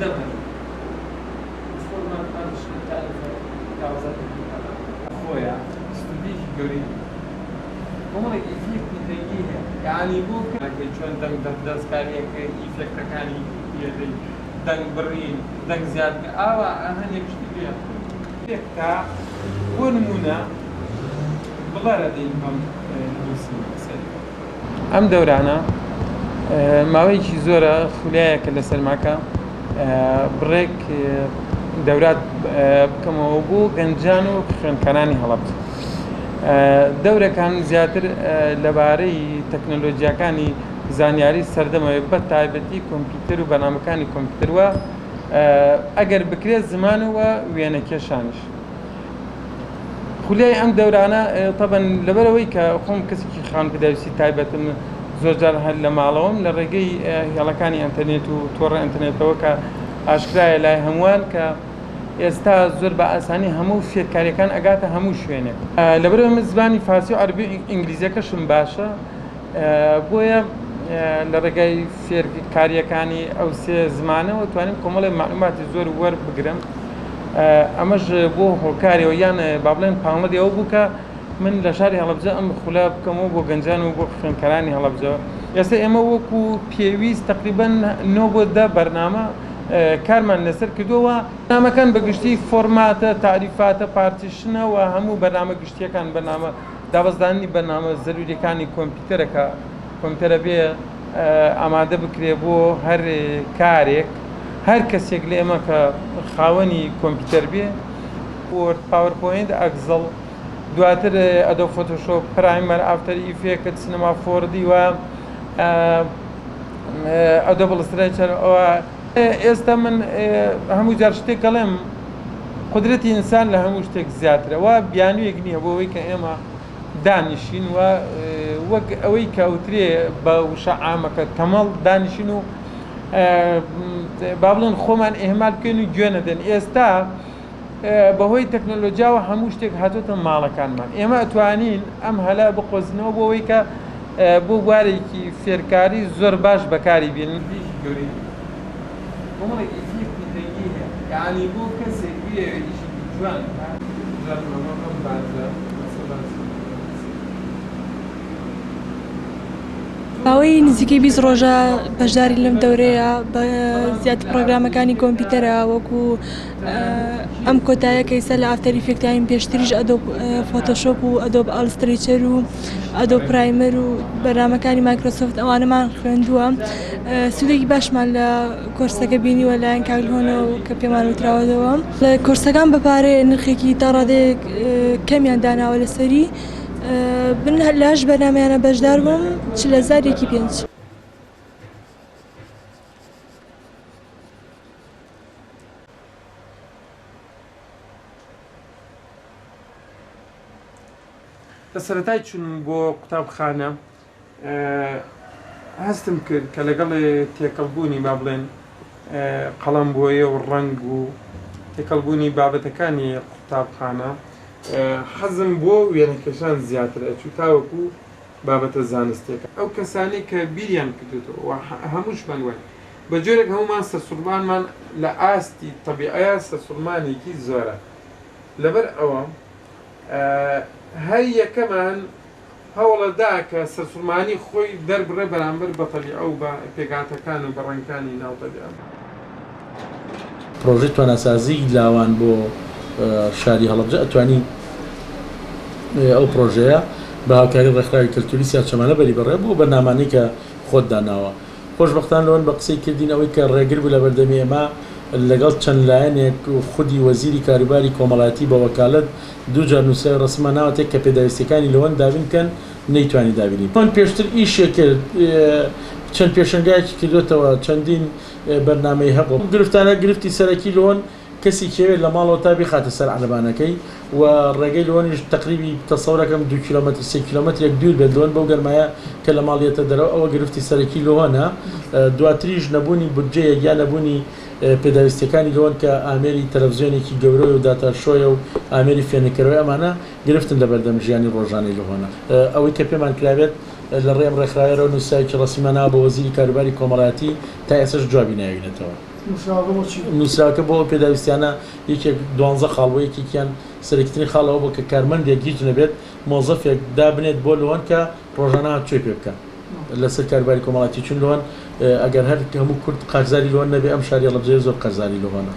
دەم هەبێ. فۆرمات پارتیشن تاریفە داوەزانی خۆیە ستودیۆیەکی گەورەی هەیە کۆمەڵێک ئیفێکتی دەنگی هەیە یانی بۆ کە چۆن دەنگ دەستکاریەکە ئیفێکتەکانی پێدەی دەنگ بڕین دەنگ زیاد ئاوا هەنێک شتی لێ ئیفێکتە بۆ نمونە بڵێرە دەین بەم نووسینە سەری. ئەم دەورانە ماوەیەکی زۆرە خولیایەکە لە سەرماکە بڕێک دەورات بکەمەوە بۆ گەنجان و خوێندکارانی هەڵەبجە. دەورەکان زیاتر لەبارەی تەکنەلۆجیاکانی زانیاری سەردەمەوە بە تایبەتی کۆمپیوتەر و بەرنامەکانی کۆمپیوتەر و ئەگەر بکرێت زمان و وێنەکێشانیش. خولیای ئەم دەورانە تەبەن لەبەرەوەی کە خۆم کەسێکی خاوەن پێداویستی تایبەتم زۆرجار هەر لە ماڵەوەم لە ڕێگەی هێڵەکانی ئەنتەرنێت و تۆڕە ئەنتەرنێتەوە کە ئاشکرایە لای هەمووان کە ئێستا زۆر بە ئاسانی هەموو فێرکاریەکان ئەگاتە هەموو شوێنێک لەبەرەوە من زمانی فارسی و عەربی و ئینگلیزیەکەشم باشە بۆیە لە ڕێگای فێرکارییەکانی ئەو سێ زمانەوە توانیم کۆمەڵێک مەعلوماتی زۆر وەربگرم ئەمەش بۆ هۆکارەوە یان با بڵێن پاڵنەری ئەوە بوو کە من لە شاری هەڵەبجە ئەم خولە بکەمەوە بۆ گەنجان و بۆ خوێندکارانی هەڵەبجە ئێستا ئێمە وەکو پێویست تقریبا 9 بۆ 10 بەرنامە کارمان لەسەر کردووە بەرنامەکان بە گشتی فۆرماتە تاریفاتە partition ە و هەموو بەرنامە گشتیەکان بەرنامە دابەزاندنی بەرنامە زەروریەکانی کۆمپیوتەرە کە کۆمپیوتەرە بێ ئامادە بکرێ بۆ هەر کارێک هەر کەسێک لە ئێمە کە خاوەنی کۆمپیوتەر بێ Word PowerPoint Excel دواتر Adobe Photoshop Premiere After Effect Cinema 4D و Adobe Illustrator ئەوە ئێستا من هەموو جار شتێک ئەڵێم قودرەتی ئینسان لە هەموو شتێک زیاترە و بیانوویەک نییە بۆ ئەوەی کە ئێمە دانیشین و وەک ئەوەی کە ئەوترێ بە وشە عامەکە تەمەڵ دانیشین و با بڵێن خۆمان ئیهمال بکەین و گوێ نەدەن. ئێستا بەهۆی تەکنەلۆجیاوە هەموو شتێک هاتۆتە ماڵەکانمان. ئێمە ئەتوانین ئەم هەلە بقۆزینەوە بۆ ئەوەی کە بۆ بوارێکی فێرکاری زۆر باش بەکاری بێنین. گەورەی هەیە کۆمەڵێک ئیفێکتی دەنگی هەیە یەعنی بۆ کەسێک بیەوێ ئیشێکی جوان بکات. جا ئەمە ئەم باجە مەسەلەن. ماوەی نزیکەی 20 ڕۆژە بەشداری لەم دەورەیە بە زیاتر پرۆگرامەکانی کۆمپیوتەرە وەکو ئەم کۆتایە کە ئیستا لە After Effect ین پێشتریش Adobe Photoshop و Adobe Illustrator و Adobe Premiere و بەرنامەکانی مایکرۆسۆفت ئەوانەمان خوێندووە سوودێکی باشمان لە کۆرسەکە بینیوە لایەن کاک لهۆنەوە کە پێمان وتراوەتەوە کۆرسەکان بە پارەیە نرخێکی تا ڕادەیەک کەمیان داناوە لەسەری من لە هەشت بەرنامەیانە بەشدار بووم 40 هەزار یەکی پێنج. لە سەرەتای چوونم بۆ قوتابخانە هەستم کرد کە لەگەڵ تێکەڵبوونی با بڵێن قەڵەم بۆیە و ڕەنگ و تێکەڵبوونی بابەتەکانی قوتابخانە حەزم بۆ وێنەکێشان زیاتر ئەچوو تاوەکو بابەتە زانستیەکان. ئەو کەسانەی کە بیریان کردۆتەوە و هەمووشمان واین بە جۆرێک هەموومان سەرسوڕمانمان لە ئاستی تەبیعەیا سەرسوڕمانێکی زۆرە لەبەر ئەوە هەر یەکەمان هەوڵەدا کە سەرسوڕمانی خۆی دەربڕێ بەرامبەر بە تەبیعە و بە پێکهاتەکان و بە ڕەنگەکانی ناو تەبیعە. پرۆژەی تواناسازیی لاوان بۆ شاری هەڵەبجە ئەتوانی ئەو پرۆژەیە بە هاوکاری ڕێکخراوی کەلتوری سیاچەمانە بەری بەڕێ بۆ بەرنامانەی کە خۆت داناوە. خۆشبەختانە لەوەن بە قسەی کردین ئەوەی کە ڕێگر بوو لەبەردەمی ئێمە لەگەڵ چەند لایەنێک و خودی وەزیری کاروباری کۆمەڵایەتی بە وەکالەت دوو جار نووسراوی ڕەسمیمان ناوەتێ کە پێداویستیەکانی لەوەن دابین بکەن نەیتوانی دابینی بکەن. پێشتر ئیشێ کرد چەند پێشەنگایەکی کردۆتەوە چەندین بەرنامەی هەبوو. ئەم گرفتانە گرفتی سەرەکی لۆن کەسی کێوێت لە ماڵەوە تا بیخاتە سەر عەرەبانەکەی و ڕێگەی لۆنیش تەقریبی تەسەورەکەم دوو کیلۆمەتر سێ کیلۆمەترێک دوور بێت لۆن بەو گەرمایە کە لە ماڵ یەتە دەرەوە ئەوە گرفتی سەرەکی لۆنە دواتریش نەبوونی بودجەیەک یا نەبوونی پێداویستیەکانی لۆن کە ئامێری تەلەفزیۆنێکی گەورەیە و داتا شۆیە و ئامێری فێنککەرەوەی ئەمانە گرفتن لەبەردەم ژیانی ڕۆژانەی لۆنە ئەوەی کە پێمان کرابێت لە ڕێی ئەم ڕێکخراوەیەرەوە نووسراوێکی ڕەسمیمان ناوە بە وەزیری کاروباری کۆمەڵایەتی تا ئێستەش جوابی ناوینەتەوە. نووسراوەکە بۆ چی بوو؟ نووسراوەکە بۆ ئەو پێداویستیانە یەکێک دوانزە خاڵ بوو، یەکێکیان سەرەکیترین خاڵ ئەوە بوو کە کارمەندێک هیچ نەبێت مۆزەفێک دابنێت بۆ لۆن کە ڕۆژانە هاتوچۆی پێ بکا لەسەر کاروباری کۆمەڵاتی، چون لۆن ئەگەر هەر هەموو کورد قەرزاری لۆن نەبێ ئەم شاری هەڵەبجەیە زۆر قەرزاری لۆنە.